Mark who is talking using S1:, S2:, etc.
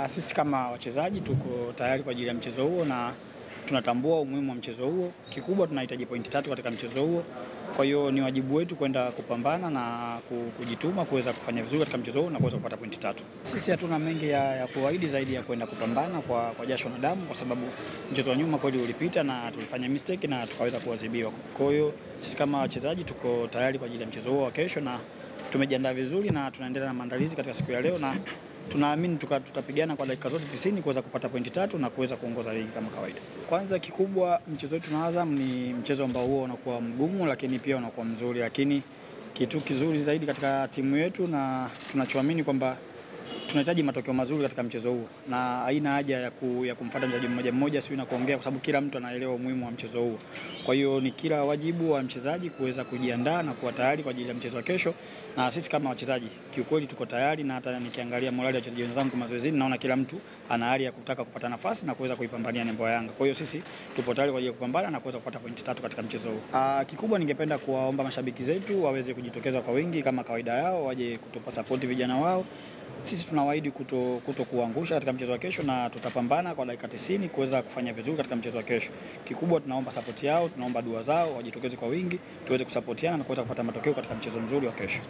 S1: Sisi kama wachezaji tuko tayari kwa ajili ya mchezo huo na tunatambua umuhimu wa mchezo huo. Kikubwa tunahitaji pointi 3 katika mchezo huo. Kwa hiyo ni wajibu wetu kwenda kupambana na kujituma kuweza kufanya vizuri katika mchezo huo na kuweza kupata pointi 3. Sisi hatuna mengi ya kuahidi zaidi ya kwenda kupambana kwa jasho na damu, kwa sababu mchezo wa nyuma kweli ulipita na tulifanya mistake na tukaweza kuadhibiwa. Kwa hiyo sisi kama wachezaji tuko tayari kwa ajili ya mchezo huo wa kesho na tumejiandaa vizuri na tunaendelea na maandalizi katika siku ya leo, na tunaamini tutapigana kwa dakika zote 90 kuweza kupata pointi 3 na kuweza kuongoza ligi kama kawaida. Kwanza kikubwa, mchezo wetu na Azam ni mchezo ambao huo unakuwa mgumu lakini pia unakuwa mzuri, lakini kitu kizuri zaidi katika timu yetu na tunachoamini kwamba tunahitaji matokeo mazuri katika mchezo huo, na haina haja ya kumfuata mchezaji mmoja mmoja sio na kuongea, kwa sababu kila mtu anaelewa umuhimu wa mchezo huo. Kwa hiyo ni kila wajibu wa mchezaji kuweza kujiandaa na kuwa tayari kwa ajili ya mchezo wa kesho, na sisi kama wachezaji kiukweli tuko tayari, na hata nikiangalia morali ya wachezaji wenzangu mazoezini naona kila mtu ana hali ya kutaka kupata nafasi na kuweza kuipambania nembo ya Yanga. Kwa hiyo sisi tupo tayari kwa ajili ya kupambana na kuweza kupata pointi 3 katika mchezo huo. Kikubwa ningependa kuwaomba mashabiki zetu waweze kujitokeza kwa wingi kama kawaida yao, waje kutupa support vijana wao. Sisi tunawaahidi kuto kuangusha katika mchezo wa kesho na tutapambana kwa dakika 90 kuweza kufanya vizuri katika mchezo wa kesho. Kikubwa tunaomba support yao, tunaomba dua zao, wajitokeze kwa wingi tuweze kusapotiana na kuweza kupata matokeo katika mchezo mzuri wa kesho.